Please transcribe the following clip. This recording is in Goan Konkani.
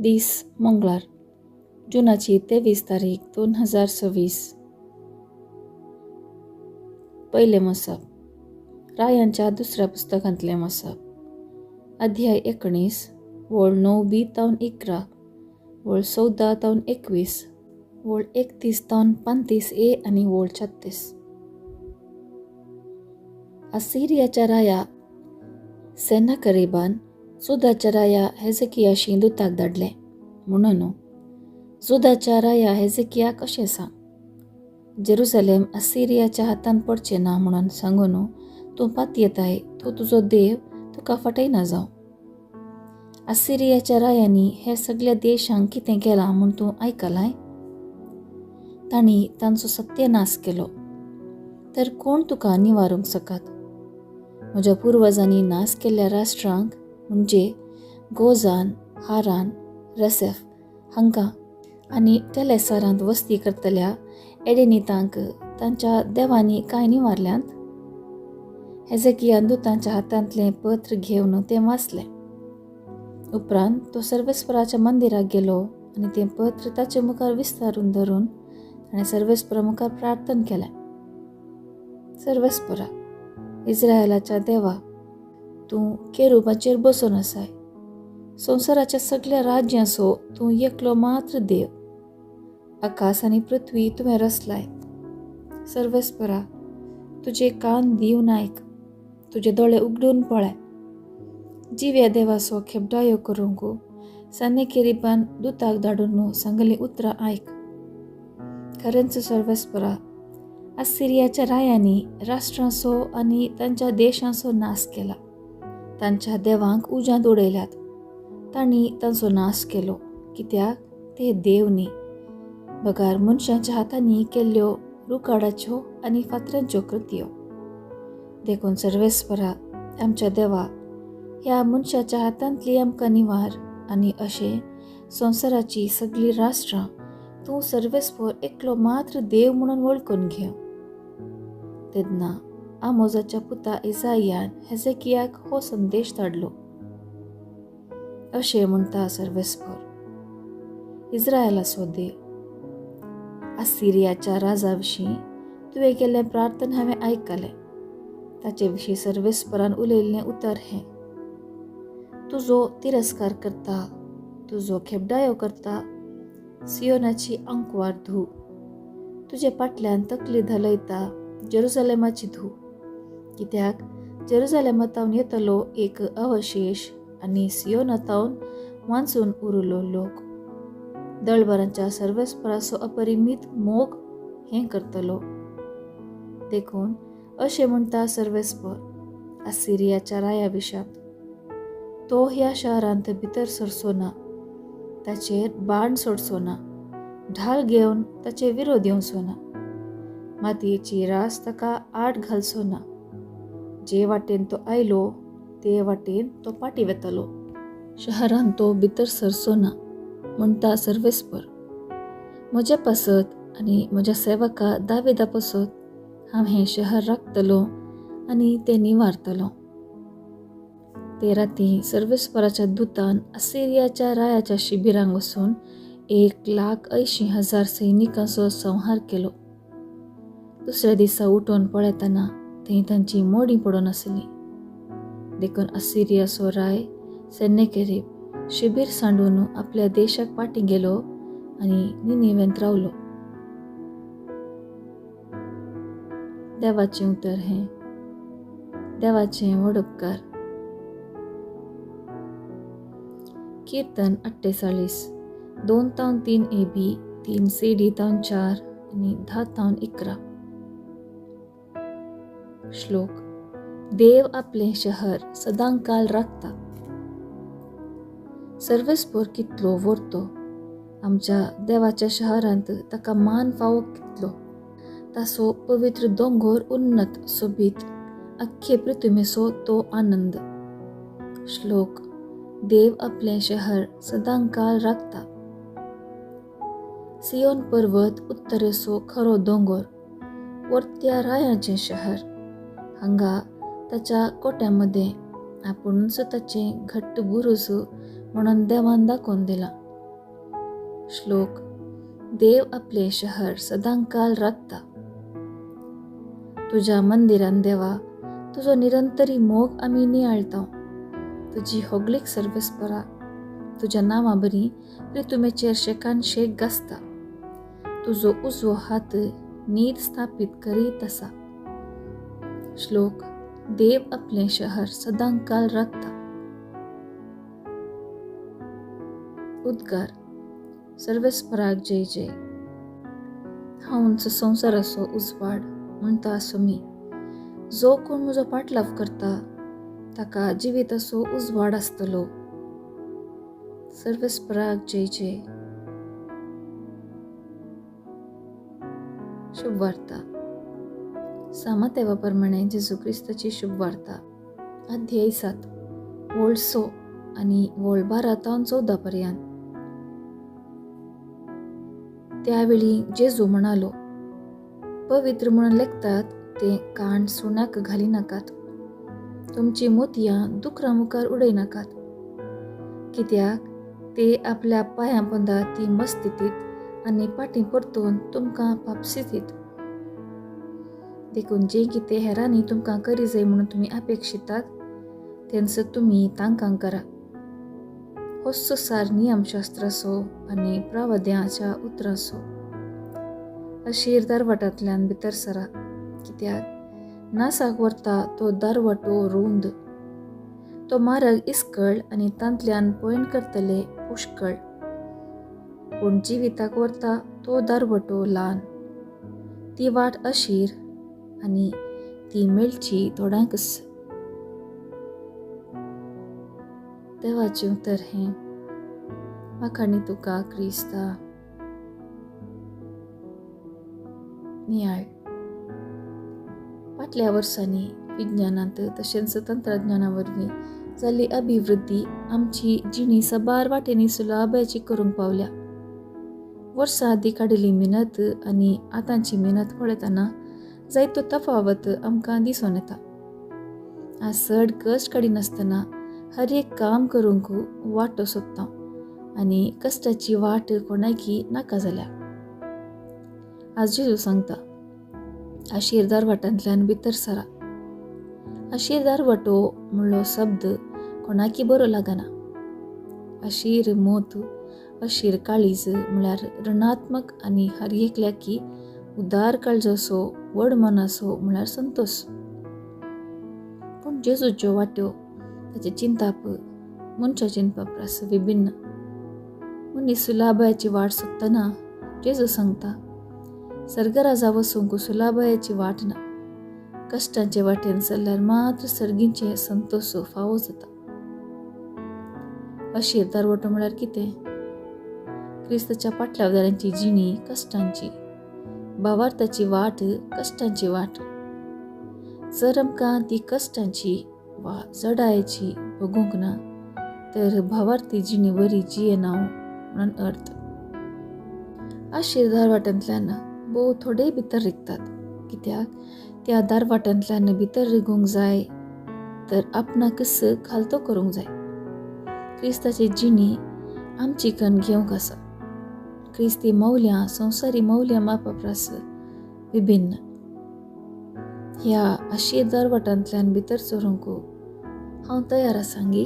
दीस मंगळार, जुनाची 23 तारीख 2026. पयलें मोसप, रायांच्या दुसऱ्या पुस्तकांतलें मोसप, अध्याय 19, वळ 9 तावन 11, वळ 14 तावन 21, वळ 31 तावन 35 ए आनी वळ 36. असिरियाच्या राया सेनाकरीबान जुदाच्या राया हेजकियाशी दुताक धाडलें म्हणून जुदाच्या राया हेजकियाक अशें सांग, जेरुसलेम असिरियाच्या हातान पडचें ना म्हणून सांगून तूं पातयेताय तो तुजो देव तुका फटयना जावं. असिरियाच्या रायांनी हे सगळ्या देशांक कितें केलां म्हूण तूं आयकलाय? तांणी तांचो सत्यनाश केलो, तर कोण तुका निवारूंक शकत? म्हज्या पुर्वजांनी नाश केल्ल्या राष्ट्रांक म्हणजे गोजान, हारान, रेसेफ हांकां आनी टेलेसारांत वस्ती करतल्या एडेनितांक तांच्या देवांनी कांय निवारल्यांत? हेजकियान दुतांच्या हातांतलें पत्र घेवन तें वाचलें. उपरांत तो सर्वेस्पराच्या मंदिराक गेलो आनी तें पत्र ताचे मुखार विस्तारून धरून ताणें सर्वेस्परा मुखार प्रार्थना केलें. सर्वेस्परा, इस्रायलाच्या देवा, तूं केरुबाचेर बसून आसाय. संवसाराच्या सगळ्या राज्यांचो तूं एकलो मात्र देव. आकाश आनी पृथ्वी तुवें रचलाय. सर्वेस्परा, तुजे कान दिवन आयक, तुजे दोळे उगडून पळय. जिव्या देवाचो खेपडायो करूंक सेनाकेरीबान दुताक धाडून सांगलीं उतरां आयक. खरेंच सर्वेस्परा, असिरियाच्या रायांनी राष्ट्रांचो आनी तांच्या देशांचो नाश केला. तांच्या देवांक उज्यांत उडयल्यात. तांणी तांचो नाश केलो कित्याक ते देव न्ही, बगार मनशांच्या हातांनी केल्ल्यो रुकाडाच्यो आनी फातरांच्यो कृत्यो. देखून सर्वेस्परा आमच्या देवा, ह्या मनशाच्या हातांतली आमकां निवार आनी अशें संवसाराची सगळीं राष्ट्रां तूं सर्वेस्पर एकलो मात्र देव म्हणून वळखून घेव. तेन्ना आमोजाच्या पुता इजायान हेजेकियाक हो संदेश धाडलो, अशें म्हणटा सर्वेस्पर, इस्रायलाचो देव, असिरियाच्या राजा विशीं तुवें केल्लें प्रार्थना हांवें आयकलें. ताचे विशीं सर्वेस्परान उलयल्लें उतर हें, तुजो तिरस्कार करता, तुजो खेपडायो करता, सियोनाची आंकवार धूव, तुजे फाटल्यान तकली धलयता जेरुसलेमाची धूव. कित्याक जेरुसलेमातावन येतलो एक अवशेश आनी सियोनातावन वांचून उरलो लोक. दळबरांच्या सर्वेस्पराचो अपरिमीत मोग हें करतलो. देखून अशें म्हणटा सर्वेस्पर असिरियाच्या राया विशांत, तो ह्या शहरांत भितर सरचो ना, ताचेर बाण सोडचो ना, ढाल घेवन ताचे विरोध येवचो ना, मातयेची रास ताका आड घालचो ना. जे वाटेन तो आयलो ते वाटेन तो फाटीं वतलो. शहरांत तो भितर सरचो ना म्हणटा सर्वेस्पर. म्हज्या पासत आनी म्हज्या सेवका दावेदा पासत हांव हें शहर राखतलो आनी तें निवारतलो. ते राती सर्वेस्पराच्या दुतान असिरियाच्या रायाच्या शिबिरांक वचून 1,80,000 सैनिकांचो संहार केलो. दुसऱ्या दिसा उठून पळयतना थंय तांची मोडी पडून आसली. देखून असिरियाचो राय सेनेकेरीब शिबीर सांडून आपल्या देशाक फाटीं गेलो आनी निनिवेंत रावलो. देवाचें उतर हें. देवाचें व्हड उपकार. कीर्तन 48, 2 तावन 3 ए बी, 3 सी डी तावन 4 आनी 10 तावन 11. श्लोक, देव आपलें शहर सदांकाल राखता. सर्वेस्पर कितलो व्हरतो, आमच्या देवाच्या शहरांत ताका मान फावो कितलो. ताचो पवित्र दोंगर उन्नत सोबीत, अख्खे पृथ्वीचो तो आनंद. श्लोक, देव आपलें शहर सदांकाल राखता. सियोन पर्वत उत्तरेचो खरो दोंगर, वरत्या रायांचें शहर. हांगा ताच्या कोट्या मदें आपुणूच ताचें घट्ट बुरूज म्हणून देवान दाखोवन दिलां. श्लोक, देव आपलें शहर सदांकाल राखता. तुज्या मंदिरान देवा तुजो निरंतरी मोग आमी नियाळता. तुजी होगलीक सर्वेस्परा तुज्या नांवा बरी प्रितुमेचेर शेकान शेक गाजता. तुजो उजवो हात नीत स्थापीत करीत आसा. श्लोक, देव आपलें शहर सदांकाल राखता. उद्गार, सर्वेस्पराक जय जय. हांव संवसाराचो उजवाड म्हणटा आसो मी. जो कोण म्हजो पाटलाव करता ताका जिविताचो उजवाड आसतलो. सर्वेस्पराक जय जय. शुभवार्ता. सामातेवा प्रमाणे जेजू क्रिस्ताची शुभवार्ता. अध्याय 7, वोळ 6 आनी वोळ 12 तावन 14 पर्यंत. त्यावेळी जेजू म्हणालो, पवित्र म्हणून लेखतात ते काण सुण्याक घाली नाकात, तुमची मोतयां दुकरा मुखार उडय नाकात, कित्याक ते आपल्या पांयां पोंदा ती मस्तितीत आनी पाटी परतून तुमकां पापसितीत. देखून जें कितें हेरांनी तुमकां करी जाय म्हणून तुमी अपेक्षितात तेंच तुमी तांकां करा. होच सार नियमशास्त्राचो आनी प्रवाद्याच्या उतराचो. अशीर दारवाटांतल्यान भितर सरा, कित्याक नासाक व्हरता तो दारवाटो रूंद, तो मार्ग इस्कळ आनी तांतल्यान पयण करतले पुष्कळ. पूण जिविताक व्हरता तो दारवटो ल्हान, ती वाट अशीर आनी ती मेळची थोड्यांकच. देवाचें उतर हें. म्हाका आनी तुका क्रिस्ता. नियाळ. फाटल्या वर्सांनी विज्ञानांत तशेंच तंत्रज्ञाना वरवीं जाल्ली अभिवृद्धी आमची जिणी साबार वाटेंनी सुलभाची करूंक पावल्या. वर्सां आदीं काडिल्ली मेहनत आनी आतांची मेहनत पळयतना जायतो तफावत आमकां दिसून येता. आज चड कश्ट काडिनासतना हर एक काम करूंक वाटो सोदता आनी कश्टाची वाट कोणाकी नाका जाल्या. आज जेजू सांगता, आशीर दारवाटांतल्यान भितर सरा. अशीर दारवाटो म्हणलो शब्द कोणाकी बरो लागना. अशीर मोत, अशीर काळीज म्हळ्यार ऋणात्मक आनी हर एकल्याकी उदार काळजाचो व्हड मनाचो म्हळ्यार संतोष. पूण जेजूच्यो वाट्यो, ताचें चिंताप मनशा चिंतपा परस विभिन्न. मनीस सुलाभायाची वाट सोदतना जेजू सांगता, सर्गराजा वसूंक सुलाभायाची वाट ना, कश्टांचे वाटेन चल्ल्यार मात्र सर्गींचे संतोष फावो जाता. अशीर दारवटो म्हळ्यार कितें? क्रिस्ताच्या पाटलावदारांची जिणी कश्टांची, भावार्थाची वाट कश्टांची वाट. जर आमकां ती कश्टांची वा जडायेची भोगूंक ना तर भावार्थी जिणी बरी जियेना म्हणून अर्थ. अशीर दारवाटांतल्यान भोव थोडे भितर रिगतात, कित्याक त्या दारवाटांतल्यान भितर रिगूंक जाय तर आपणाकच खालतो करूंक जाय. क्रिस्ताची जिणी आमची कण घेवंक आसा. क्रिस्ती मौल्यां संवसारी मौल्यां मापा परस विभिन्न. ह्या अशीर दारवाटांतल्यान भितर सरूंक हांव तयार आसांगी?